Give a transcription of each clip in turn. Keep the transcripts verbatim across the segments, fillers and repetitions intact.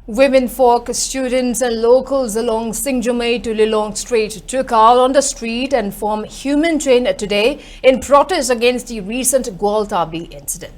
Women folk, students and locals along Singjamei to Lilong Street took out on the street and formed human chain today in protest against the recent Gwaltabi incident.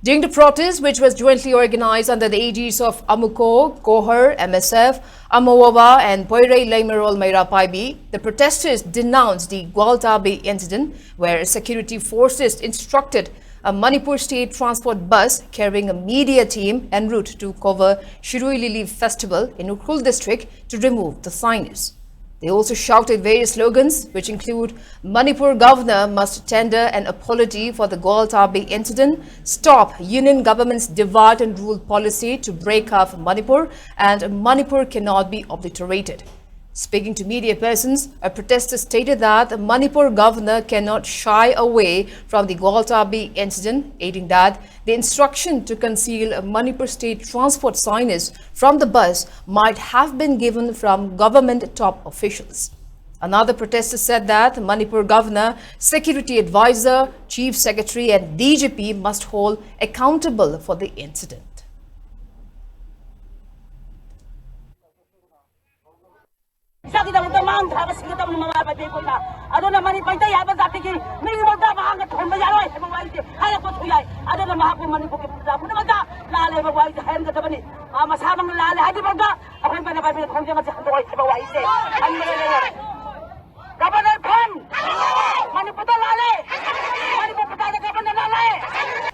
During the protest, which was jointly organized under the aegis of AMUCO, COHR, M S F, AMOWA and Poirei Leimarol Meira Paibi, the protesters denounced the Gwaltabi incident, where security forces instructed a Manipur State Transport bus carrying a media team en route to cover Shirui Lily Festival in Ukhrul district to remove the signage. They also shouted various slogans, which include Manipur governor must tender an apology for the Gwaltabi incident, stop union government's divide and rule policy to break up Manipur, and Manipur cannot be obliterated. Speaking to media persons, a protester stated that the Manipur governor cannot shy away from the Gwaltabi incident, adding that the instruction to conceal Manipur State Transport signage from the bus might have been given from government top officials. Another protester said that Manipur governor, security advisor, chief secretary, and D G P must hold accountable for the incident. ꯏꯁꯥꯒꯤꯗꯃꯛꯇ ꯃꯥꯡ ꯊꯥꯕ ꯁꯤꯒꯗꯕꯅꯤ ꯃꯃꯥ ꯃꯄꯥ ꯏꯄꯦ ꯏꯄꯣꯛꯇ꯫ ꯑꯗꯨꯅ money Meitei ꯍꯥꯏꯕ ꯖꯥꯇꯤꯒꯤ ꯃꯤꯒꯤꯗꯃꯛꯇ ꯃꯍꯥꯛꯅ ꯊꯣꯟꯕ ꯌꯥꯔꯣꯏ ꯍꯥꯏꯕ ꯋꯥꯍꯩꯁꯦ ꯍꯥꯏꯔꯛꯄꯁꯨ ꯌꯥꯏ꯫ ꯑꯗꯨꯅ ꯃꯍꯥꯛꯄꯨ ꯃꯅꯤꯄꯨꯔꯒꯤ ꯄ꯭ꯔꯖꯥ ꯄꯨꯝꯅꯃꯛꯇ ꯂꯥꯜꯂꯦ ꯍꯥꯏꯕ ꯋꯥꯍꯩꯁꯦ ꯍꯥꯏꯍꯟꯒꯗꯕꯅꯤ꯫ ꯃꯥ ꯃꯁꯥꯃꯛꯅ ꯂꯥꯜꯂꯦ ꯍꯥꯏꯗ꯭ꯔꯤꯐꯥꯎꯗ ꯑꯩꯈꯣꯏ ꯃꯅꯤꯄꯨꯔ ꯈꯣꯡꯖꯪ ꯑꯁꯤ ꯍꯟꯗꯣꯛꯑꯣꯏ ꯍꯥꯏꯕ ꯋꯥꯍꯩꯁꯦ ꯍꯥꯏꯅꯤꯡꯕ ꯂꯩꯔꯦ꯫ ꯒꯕꯔꯅꯔ ꯐꯝ! ꯃꯅꯤꯄꯨꯔꯗ ꯂꯥꯜꯂꯦ! ꯃꯅꯤꯄꯨꯔ ꯄ꯭ꯔꯖꯥꯗ ꯒꯕꯔꯅꯔ ꯂꯥꯜꯂꯦ!